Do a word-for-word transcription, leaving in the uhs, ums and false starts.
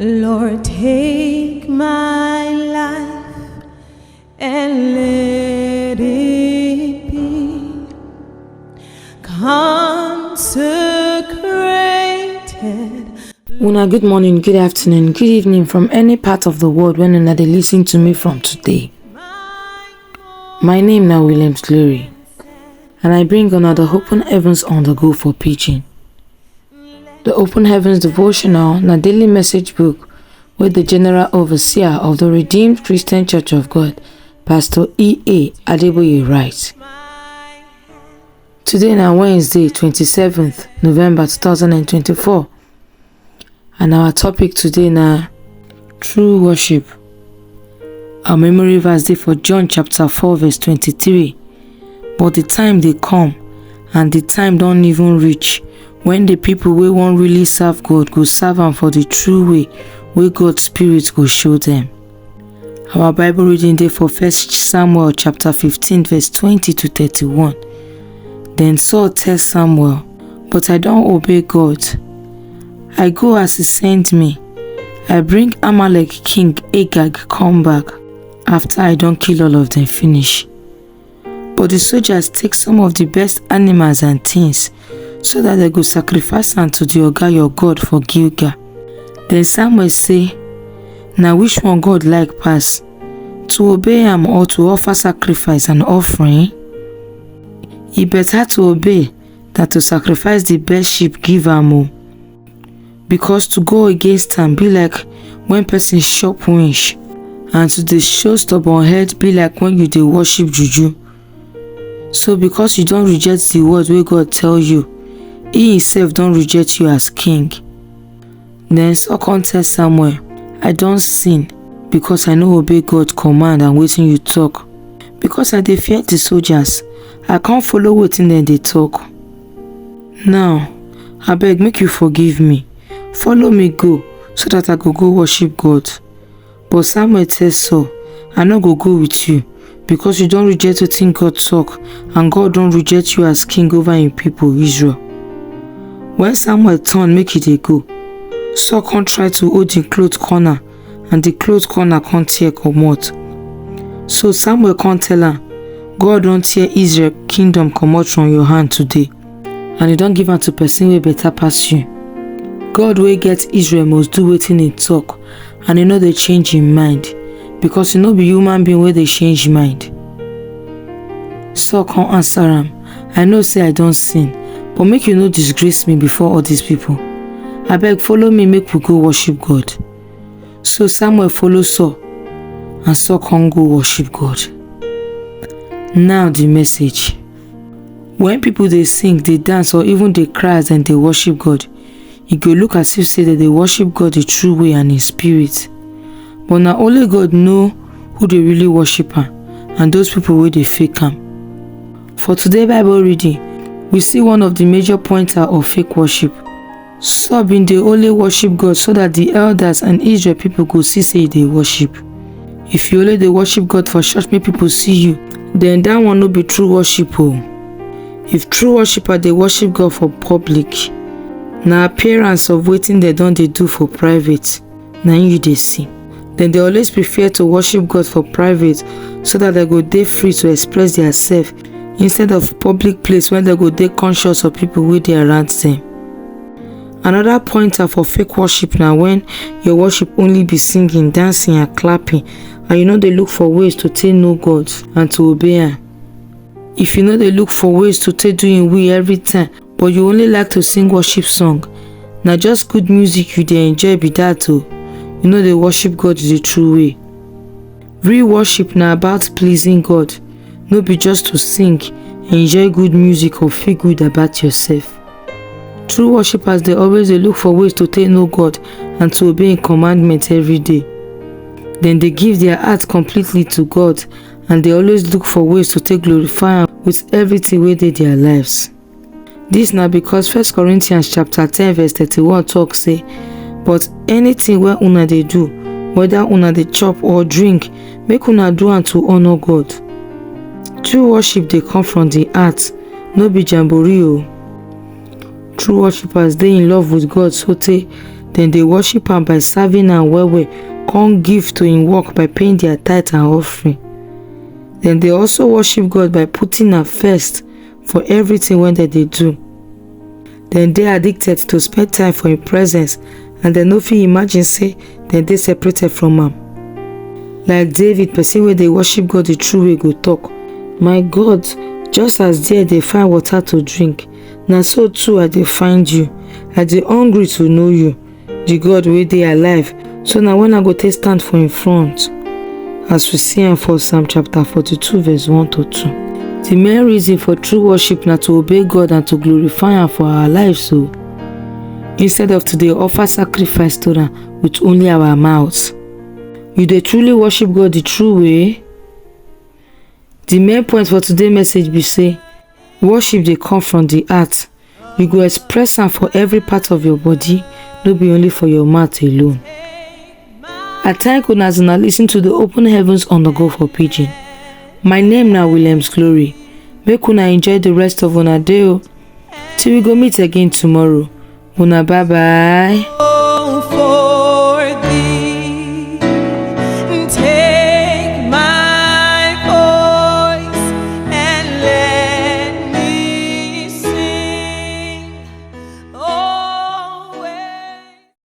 Lord, take my life and let it be consecrated. Una, good morning, good afternoon, good evening from any part of the world when una dey listen to me from today. My name na Williams Glory, and I bring una the Open Heavens on the Go for Pidgin. The Open Heavens devotional na daily message book wey the General Overseer of the Redeemed Christian Church of God, Pastor E A Adeboye, write. Today na Wednesday, twenty-seventh November two thousand and twenty-four, and our topic today na true worship. Our memory verse dey for John chapter four verse twenty-three. But the time dey come, and the time don even reach, when the people wey wan really serve God go serve am for the true way wey God Spirit go show them. Our Bible reading dey for First Samuel chapter fifteen verse twenty to thirty-one. Then Saul tell Samuel, "But I don obey God. I go as he send me. I bring Amalek king Agag come back after I don kill all of them finish." But the soldiers take some of the best animals and things, so that they go sacrifice am to the Oga your God for Gilgal. Then Samuel say, "Na which one God like pass, to obey am or to offer sacrifice and offering? E better to obey than to sacrifice the best sheep give am o. Because to go against am be like when person chop winch, and to dey show stubborn head be like when you dey worship juju. So because you don reject the word wey God tell you, he himself don reject you as king." Then Saul come tell Samuel, "I don sin because I no obey God command and wetin you talk. Because I dey fear the soldiers, I come follow wetin dem dey talk. Now, abeg, make you forgive me. Follow me go, so that I go go worship God." But Samuel tell Saul, "I no go go with you, because you don reject wetin God talk, and God don reject you as king over him people Israel." When Samuel turn make he dey go, Saul come try to hold him cloth corner, and the cloth corner come tear comot. So Samuel come tell am, "God don tear Israel kingdom comot from your hand today, and he don give am to person wey better pass you. God wey get Israel must do wetin he talk, and he no dey change him mind, because he no be human being wey dey change mind." Saul come answer am, "I know say I don sin, but make you no disgrace me before all these people. Abeg, follow me, make we go worship God." So Samuel follow Saul, and Saul come go worship God. Now the message. When people dey sing, dey dance, or even dey cry as dem dey worship God, e go look as if say dem dey worship God the true way and in spirit. But na only God know who dey really worship am, and those people wey dey fake am. For today Bible reading, we see one of the major pointer of fake worship. Saul bin dey only worship God so that the elders and Israel people go see say e dey worship. If you only dey worship God for church make people see you, then that one no be true worship o. If true worshipper dey worship God for public, na appearance of wetin dem don dey do for private na im you dey see. Dem dey always prefer to worship God for private, so that dem go dey free to express their self, instead of public place when dem go dey conscious of people wey dey around them. Another pointer for fake worship na when your worship only be singing, dancing and clapping, and you no dey look for ways to take know God and to obey am. If you no dey look for ways to take do him will every time, but you only like to sing worship song, na just good music you dey enjoy be that o. You no dey worship God the true way. Real worship na about pleasing God, no be just to sing, enjoy good music or feel good about yourself. True worshippers dey always dey look for ways to take know God and to obey him commandment every day. Dem dey give their heart completely to God and dey always look for ways to take glorify am with everything wey dey their lives. This na because First Corinthians chapter ten verse thirty-one talk say, "But anything wey una dey do, whether una dey chop or drink, make una do am to honour God." True worship dey come from the heart, no be jamboree o. True worshippers dey in love with God sotey Dem dey worship am by serving am well well, come give to im work by paying their tithe and offering. Dem dey also worship God by putting am first for everything wey dem dey do. Dem dey addicted to spend time for im presence, and dem no fit imagine say dem dey separated from am. Like David, person wey dey worship God the true way go talk, "My God, just as deer dey find water to drink, na so too I dey find you. I dey hungry to know you, the God wey dey alive. So na when I go take stand for im front?" As we see am for Psalm chapter forty-two, verse one to two. The main reason for true worship na to obey God and to glorify am for our lives o, instead of to dey offer sacrifice to am with only our mouths. You dey truly worship God the true way? The main point for today message be say worship dey come from the heart. You go express am for every part of your body, no be only for your mouth alone. I thank una as una listen to the Open Heavens on the Go for Pidgin. My name na Williams Glory. Make una enjoy the rest of una day o. Till we go meet again tomorrow. Una bye bye.